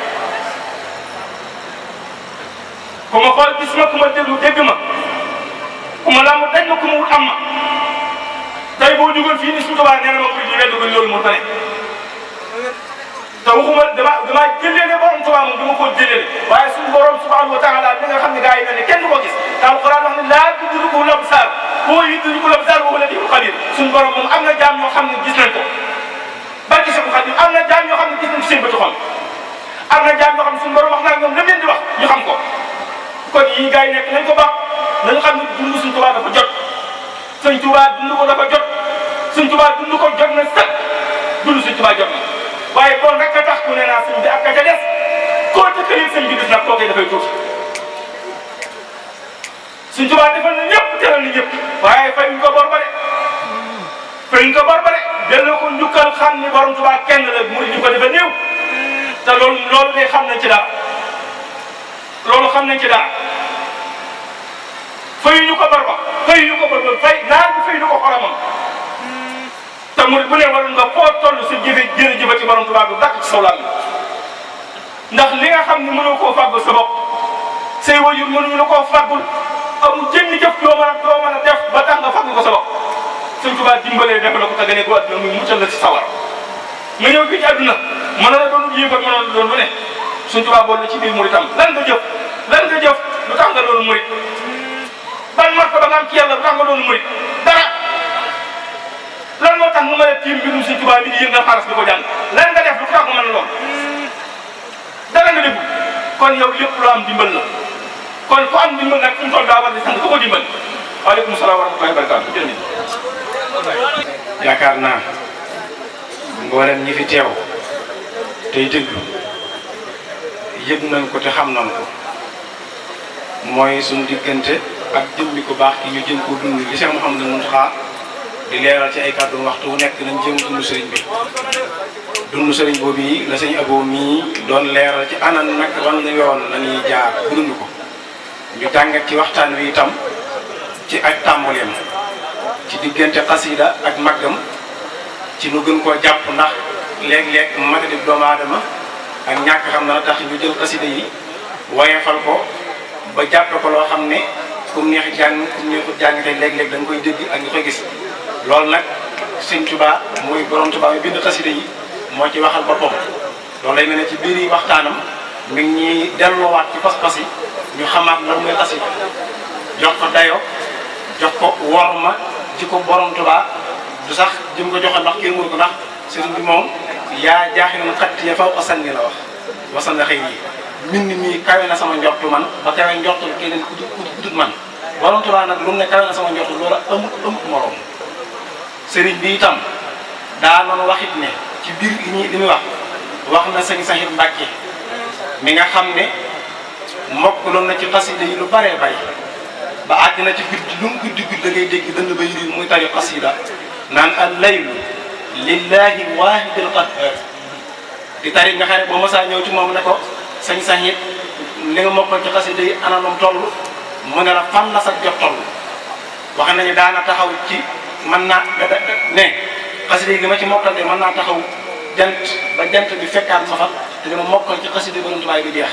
ku ma xool gis ma ku ma déglu dégg ma ku ma lamb daj ma ku ma wut am ma tey boo jugoon fii ni Sëriñ Tuubaa nee na ma koy di weddu ko loolu moo tane te waxuma damaa jëlee borom Tuubaa moom dama koo jëlee waaye suñu borom subhanahu wa taala li nga xam ne gars yi ne kenn du ko gis te alquran wax ne laa tudrikuhu l-absaar wa huwa yudriku l-absaar wa huwa l-latiiful xabiir suñu borom moom am na jaam ñoo xam ne gis nañ ko barke Seexul Xadiim am na jaam ñoo xam ne gis nañ seen bëtu xol am na jaam ñoo xam ne suñu borom wax naa ñoom la leen di wax ñu xam ko kon yii gars yi nekk nañ ko baax nañu xam ne dund Sëriñ Tuubaa dafa jot Sëriñ Tuubaa dund ko dafa jot Sëriñ Tuubaa dund ko jot na sëkk dund Sëriñ Tuubaa jot na waaye bon rek a tax ku ne naa sëñ bi ak ka ca des koo tëkkalee sëñ bi gis nag kooku dafay tuuti Sëriñ Tuubaa defal na ñëpp teral na ñëpp waaye fayuñ ko bor ba de delloo ko njukkal xam ni borom Tuubaa kenn la murid ñu ko defe néew te loolu de xam nañ ci dara fayuñu ko bor ba fay naan bi fayuñu ko xoromam murid bu ne waroon nga foo toll sa jëfe jërëjëf ci borom Tuubaa du dakk ci saw làmmiñ ndax li nga xam ne mënoo koo fàggul sa bopp say wajur mënuñu la koo fàggul amul jënn jëf doo mën a def ba tax nga fàggul ko sa bopp Sëñ Tuubaa dimbalee def la ko te gane ko àdduna muy muccal la ci sawar nga ñëw fii ci àdduna mën na la doon yéefar mën na la doon lu ne Sëñ Tuubaa bool na ci biir muritam lan nga jëf lu tax nga doon murit ban marka ba nga am ci yàlla lu tax nga doon murit dara lan moo tax mu nga tiim mbirum Sëñ Tuubaa bi di yëngal xaalis di ko jàng lan nga def lu tax nga mën a lool dara nga déglu kon yow lépp lu am dimbal la kon ku am dimbal nag fu mu toll daa war di sant ku ko dimbal waaleykum salaam wa rahmatullahi wa barakaatu jërëjëf. yaakaar naa mboolem ñi fi teew tey déglu yëg nañ ko te xam nañ ko mooy suñu diggante ak jëmmi ku baax ki ñu jëm ko dund li Cheikh Mouhamadou Mountakha di leeral ci ay kàddu waxtu wu nekk nañ jëm dund sëriñ bi dund sëriñ boobu yi la sëñ Abo mii doon leeral ci anan nag wan yoon la ñuy jaar bu dund ko ñu jàngat ci waxtaan wi itam ci ak tàmbaleem ci diggante xasida ak màggam ci nu gën koo jàpp ndax léeg-léeg mag di doomu aadama ak ñàkk xam na tax ñu jël xasida yi woyefal ko ba jàppe ko loo xam ne kum neex jàng kum neexut jàng tey léeg-léeg da nga koy dégg ak nga koy gis loolu nag Sëñ Tuubaa muy borom Tuubaa mi bind xasida yi moo ci waxal boppam loolu lay mel ne ci biir yi waxtaanam mi ngi ñuy delloowaat ci pas-pas yi ñu xamaat lan mooy xasida jox ko dayo jox ko worma ji ko borom Tuubaa du sax jëm ko joxe ndax kenn mënu ko ndax sëriñ bi moom yaa jaaxil na xatti ya faw asan ni la wax wasan na xëy yi mbind mi kawe na sama njortu man ba kawe njortu keneen ku dut man borom Tuubaa nag lu mu ne kawe na sama njortu loolu amut morom sëriñ bi itam daa noonu waxit ne ci biir li muy wax na sëñ Saxiid Mbàkke mi nga xam ne mokkaloon na ci xasida yi lu baree bay ba àgg na ci guddi lu mu guddi da ngay dégg dënd ba yiriin muy tari xasida naan al laylu lillahi waahidil qahhaar di tari nga xam ne boo mosaa ñëw ci moom ne ko sëñ Saxiid li nga mokkal ci xasida yi ananam toll mu ne la fan la sa jot toll wax nañu daana taxaw ci mën naa ne xasida yi li ma ci mokkal de mën naa taxaw ba jant bi fekkaat ma fa te dama mokkal ci xasida Borom Tuubaa bi jeex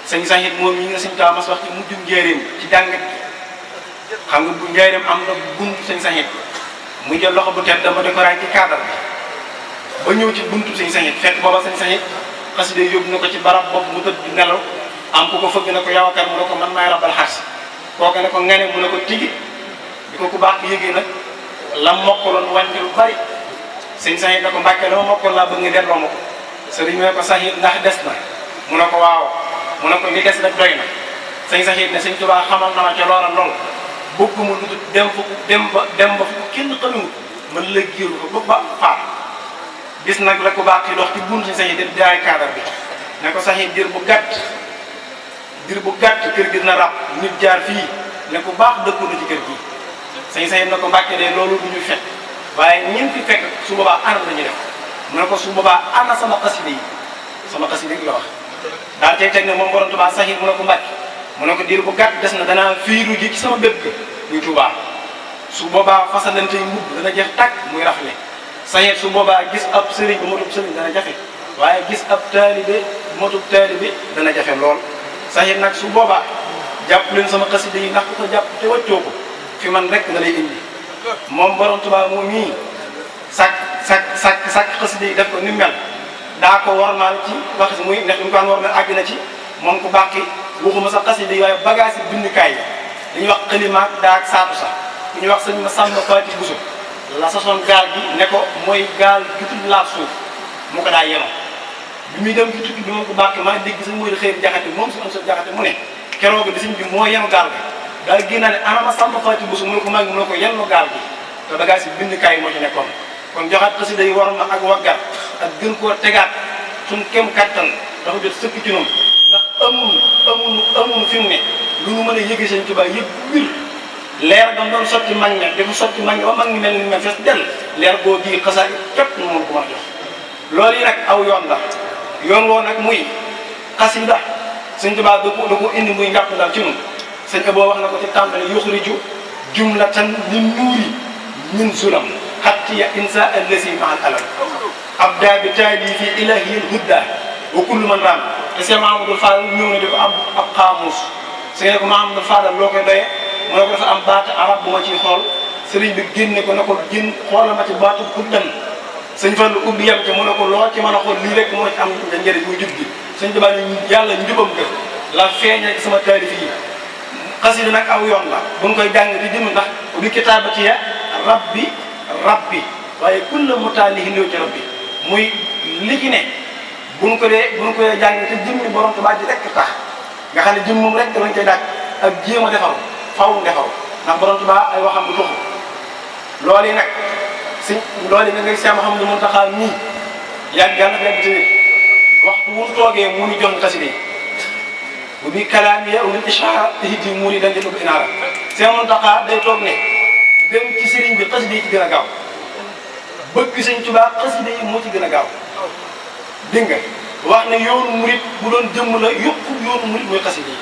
sëñ Saxiid moom yi nga sëñ Tuubaa mas wax ci mujjum njéeréem ci jàngat xam nga bu njéeréem am na buntu sëñ Saxiid mu jël loxo bu tedd dama di ko raay ci cadre ba ñëw ci buntu sëñ Saxiid fekk booba sëñ Saxiid xasida yi yóbbu na ko ci barab bopp mu tëdd di nelaw am ku ko fëgg na ko yow akar mu ne ko man maay rabbal xaas kooku ne ko ngene mu ne ko tigi di ko ku baax ki yëgee nag lam mokkaloon wàññi lu bari sëñ Saxiid ne ko Mbàkke dama mokkal laa bëgg nga delloo ma ko sëriñ ne ko Saxiid ndax des na mu ne ko waaw mu ne ko li des rek doy na sëñ Saxiid ne sëñ Tuubaa xamal na ma ca loola lool bëgg mu lu dem ba fu kenn xamul man la géeru ko ba faat bis nag la ko baax ci dox ci bunt sëñ Saxiid di jaay kaadar bi ne ko Saxiid dir bu gàtt kër gi na rab nit jaar fii ne ko baax dëkku na ci kër gi sëñ Saxiid ne ko Mbàkke de loolu du ñu fekk waaye ñin fi fekk su boobaa ana la ñu def mu ne ko su boobaa ana sama xasida yi la wax daal tey teg ne moom borom Tuubaa Saxiid mu ne ko Mbàkke mu ne ko diir bu gàtt des na danaa fiiru ji ci sama bépp muy Tuubaa su boobaa fasalante yi mbubb dana jeex tàkk muy rafle Saxiid su boobaa gis ab sëriñ bu motub sëriñ dana jafe waaye gis ab taalibe bu motub taalibe dana jafe lool Saxiid nag su boobaa jàpp leen sama xasida yi ndax ku ko jàpp te wàccoo ko fi man rek da lay indi moom borom Tuubaa moom mii sàkk xasida yi def ko ni mel daa ko warmaal ci wax muy ndax ñu ko war na àgg na ci moom ku bàqi waxuma sa xasida yi waaye bagage yi bindukaay yi dañuy wax xalimaak daa ak saatu sax ku ñuy wax sëñ ma sàmm Faati Buso la sasoon gaal gi ne ko mooy gaal gitul laaf suuf mu ko daa yeno bi muy dem ci tukki bi moom ko bàqi maa dégg sañ mooy di xëy jaxate moom si am sa jaxate mu ne keroog di sëñ bi moo yenu gaal gi daal génnaa ne ana ma sàmm Faati Buso mu ne ko maa ngi mu ne ko yenn gaal gi te bagage yi bindukaay yi moo ci nekkoon kon joxaat xasida yi war ma ak waggat ak gën koo tegaat suñ kem kattan dafa jot sëkk ci noonu ndax amul fi mu ne lu mu mën a yëge Sëñ Tuubaa yëg wir leer dam doon sotti mag ña dafa sotti mag ña ba mag ñi mel ni mel fees dell leer boo gii xasaay képp nu mën ko mën a jox loolu yi nag aw yoon la yoon woo nag muy xasida Sëñ Tuubaa da ko indi muy njàpp daal ci noonu sëñ boo wax na ko ci tàmbali yuxriju jumlatan min nuuri min zulam xattiya insa allasi mahal alam abda bi taali fi ilahiyil hudda wa kullu man ram te Cheikh Mahamadou Fall ñëw na di ko ab xaamuus su ne ko Mahamadou Fall loo koy doyee mu ne ko dafa am baatu arab bu ma ciy xool sëriñ bi génne ko ne ko génn xoolal ma ci baatu huddan sëñ Fallu ubbi yam ci mu ne ko loo ci mën a xool lii rek moo ci am nga njëriñ muy jub gi sëñ Tuubaa ne yàlla njubam ga la feeñal ci sama taalif yi xasida nag aw yoon la bu ñu koy jàng di jëm ndax bi kitaabati ya rabbi waaye kulla mutaalihin yow ci rabbi muy li ci ne bu ñu ko dee jàng te jëmmi borom Tuubaa ji rek tax nga xam ne jëm moom rek lañ koy dàq ak jéem a defaru faw defaru ndax borom Tuubaa ay waxam du tuxu loolu yi nag loolu yi nga ngay Seex Muhamadu Muntaxa nii yàgg yàlla yàgg te waxtu wu ñu toogee mu ni jox xasida yi bu bi kalaam ya ulil ishaara hijji mu ni dañ di dugg inaara Seex Muntaxa day toog ne dem ci sëriñ bi xasida yi ci gën a gaaw bëgg Sëñ Tuubaa xasida yi moo ci gën a gaaw dégg nga wax ne yoonu murit bu doon jëmm la yokku yoonu murit mooy xasida yi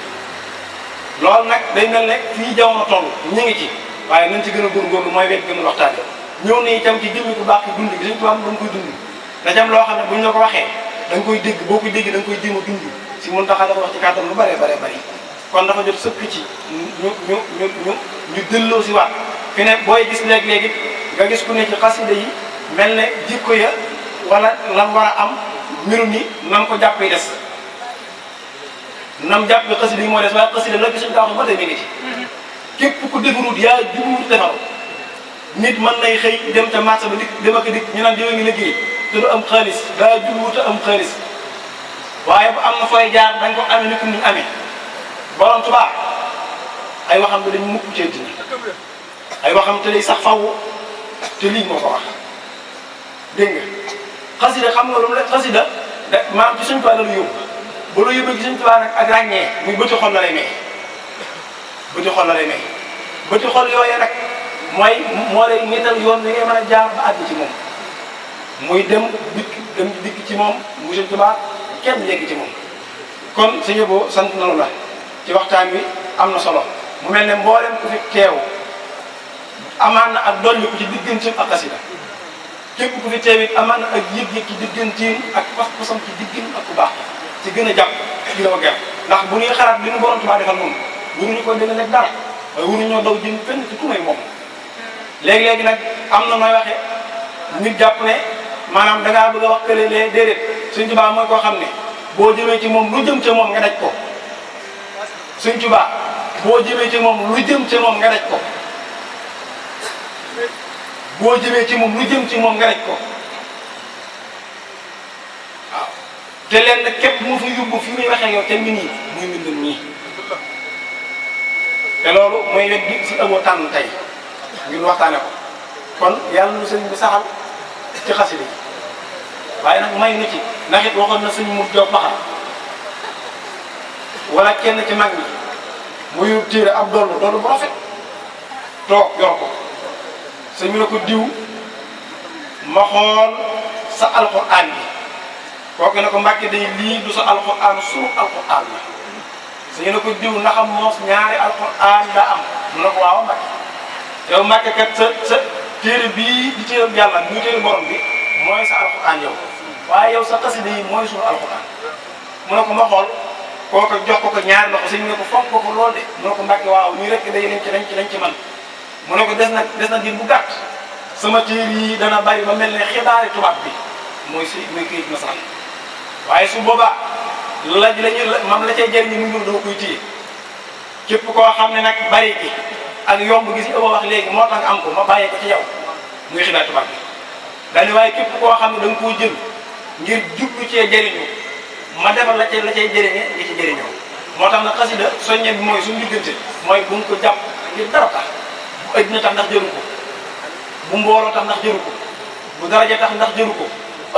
loolu nag day mel ne fii jamono toll ñu ngi ci waaye nañ ci gën a góorgóorlu mooy wet gën a waxtaane ñëw ne itam ci jëmmi ku baax ki dund gi Sëñ Tuubaa dañ koy dund da jam loo xam ne buñ la ko waxee da nga koy dégg boo koy dégg da nga koy jéem a dund si mun taxaa dafa wax ci kàttan lu bëree bëri kon dafa jot sëkk ci ñu delloo si waat fi ne booy gis léeg-léegi nga gis ku ne ci xasida yi mel ne jikko ya wala lam war a am mbiru ni nam ko jàppee des nam jàppee xasida yi moo des waaye xasida la gisuñu kaa wax ba tey mi ngi ci képp ku defarut yaa jubut defaru nit mën nay xëy dem ca marché ba dikk dem ak dikk ñu naan diwa ngi liggéey te du am xaalis daa jubut a am xaalis waaye bu am na fooy jaar dañ ko amee ni ku ñu amee borom Tuubaa ay waxam dañ mukk cee dina ay waxam te lay sax faw te lii moo ko wax dégg nga xasida xam nga lu mu la xasida da maam ci Sëñ Tuubaa la lu yóbbu ba lu yóbbee ci Sëñ Tuubaa nag ak ràññee muy bëti xol la lay may bëti xol la lay may bëti xol yooyee nag mooy moo lay ñettal yoon li ngay mën a jaar ba àgg ci moom muy dem dikk ci moom mu Sëñ Tuubaa kenn yegg ci moom kon sëñ boo sant nanu la ci waxtaan wi am na solo mu mel ne mboolem ku fi teew amaan na ak dolli ko ci digganteem ak xasida képp ku fi teew it amaan na ak yëg-yëg ci digganteem ak pas-pasam ci diggante ak ku baax ci gën a jàpp ci gën a gerte ndax bu ñuy xalaat li ñu borom Tuubaa defal moom waruñu ko dégg dara waaye waruñoo daw jëm fenn ci ku may moom léegi-léegi nag am na nooy waxee nit jàpp ne maanaam dangaa bëgg a wax kële lee déedéet Sëñ Tuubaa mooy koo xam ne boo jëmee ci moom lu jëm ca moom nga daj ko Sëñ Tuubaa boo jëmee ci moom lu jëm ca moom nga daj ko boo jëmee ci moom lu jëm ci moom nga daj ko waaw te leen nag képp mu fi yóbbu fi muy waxee yow te mi nii muy mbindum nii te loolu mooy wet gi si amoo tànn tey ngir waxtaane ko kon yàlla na sëriñ bi saxal ci xasida yi waaye nag may na ci ndax it waxoon na sëñ mu jox baxal wala kenn ci mag ñi mu yor téere ab doolu bu rafet toog yor ko sëñ bi ne ko diw ma xool sa alxuraan bi kooku ne ko Mbàkke day lii du sa alxuraan sunu alxuraan la sëñ bi ne ko diw ndaxam moos ñaari alxuraan daa am mu ne ko waaw Mbàkke yow Mbàkke kat sa téere bii di téere yàlla muy téere borom bi mooy sa alxuraan yow waaye yow sa xasida yi mooy sunu alxuraan mu ne ko ma xool kooku jox ko ñaari loxo sëñ bi ne ko fonk ko lool de mu ne ko Mbàkke waaw nii rek day dañ ci man mu ne ko des na diir bu gàtt sama téere yi dana bari ba mel ne xibaari tubaab bi mooy këyit nasaraan waaye su boobaa mam la cay jëriñu mu ngi doo koy téye képp koo xam ne nag bari gi ak yomb gi si ëpp wax léegi moo tax nga am ko ma bàyyee ko ci yow muy xibaari tubaab bi daal waaye képp koo xam ne da nga koo jël ngir jublu cee jëriñu ma defal la cay jëriñe nga ci jëriñoo moo tax nag xasida soññe bi mooy suñu diggante mooy bu ñu ko jàpp ngir dara tax bu addina tax ndax jëru ko bu mbooloo tax ndax jëru ko bu daraja tax ndax jëru ko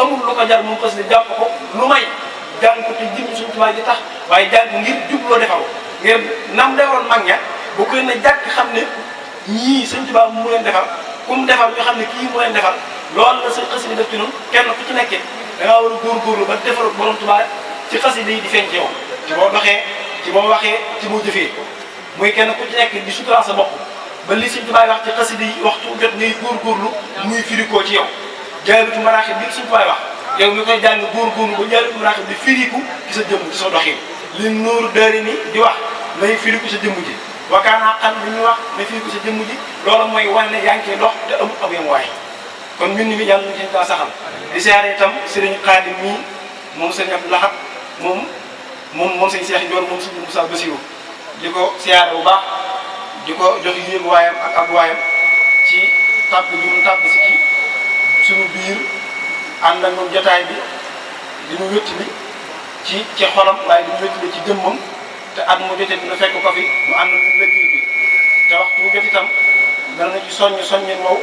amul lu ko jar moom xasida jàpp ko lu may jàng ko te jëm suñu tubaab ji tax waaye jàng ngir jubloo defaru ngir nam defaroon mag ña bu koy ne jàkk xam ne ñii Sëñ Tuubaa mu leen defar ku mu defar ñu xam ne kii mu leen defar loolu la sa xasida def ci noonu kenn ku ci nekkee da ngaa war a góorgóorlu ba defaru borom Tuubaa ci xasida yi di feeñ ci yow ci boo doxee ci boo waxee ci boo jëfee muy kenn ku ci nekk di sutural sa bopp ba li Sëñ Tuubaa wax ci xasida yi waxtu jot ngay góorgóorlu muy firikoo ci yow Jaalibatul Maraaxib bi Sëñ Tuubaa wax yow mi koy jàng góorgóorlu ba Jaalibatul Maraaxib di firiku ci sa jëmm ci sa doxin li Nuuru Daarayni di wax ngay firiku sa jëmm ji wakaanaa xam li ñuy wax ngay firiku sa jëmm ji loolu mooy wane ne yaa ngi ciy dox te amul ab yam waay kon mbind mi yàlla nañu Sëñ Tuubaa saxal di siyaare itam Sëriñ Xaadim mii moom Sëriñ Abdou Lahad moom Sëñ Seex Njoor moom Sëñ Musaa Basiru di ko siyaare bu baax di ko jox yéegu waayam ak ab waayam ci tàbb bi mu tàbb si ci suñu biir ànd ak moom jotaay bi di ñu wéttali ci xolam waaye di ñu wéttali ci jëmmam te at mu jotee dina fekk ko fi mu ànd ak liggéey bi te waxtu bu jot itam dana ci soññeen wow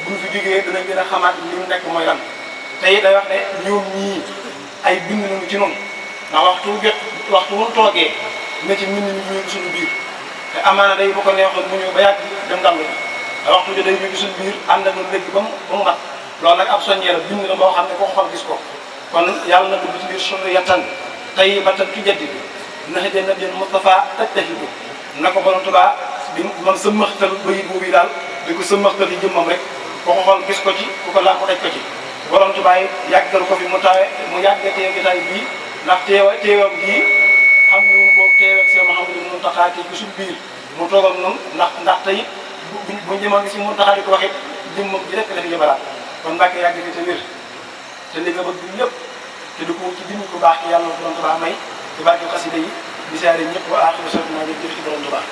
bu ñu fi jógee danañ gën a xamaat li mu nekk mooy lan te it day wax ne ñoom ñii ay bind nañu ci noonu ndax waxtu mu toogee ne ci mbind mi ñu suñu biir te amaana day bu ko neexoon mu ñëw ba yàgg dem dallu te waxtu bi day ñu suñu biir ànd ak ñun léegi ba mu mat loolu nag ab soññee la bind la boo xam ne ko xool gis ko kon yàlla na dugg ci biir suñu yattan tey ba tam ci jaddi bi naxa de nabiyen Moustapha tajtahidu na ko borom Tuubaa bi man sa maxtal bayit boobu daal di ko sa maxtal yi jëmmam rek ko xool gis ko ci ku ko laa ko daj ko ci borom Tuubaa yi yàggal ko fi mu yàgg teew jotaay bii ndax teewam gii xam ñu ko teew ak Seex Muhammadu Muntaxaa ci suñu biir mu toog ak noonu ndax tey buñ demoon gi si Muntaxaa di ko waxee jëmmam ji rek la fi yëbalaat kon Mbàkke yàgg fi te wér te li nga bëgg lépp te du ko ci bind ko baax ci yàlla borom Tuubaa may ci barke xasida yi di siyaare ñëpp wa aaxiru da'waanaa jëf ci borom Tuubaa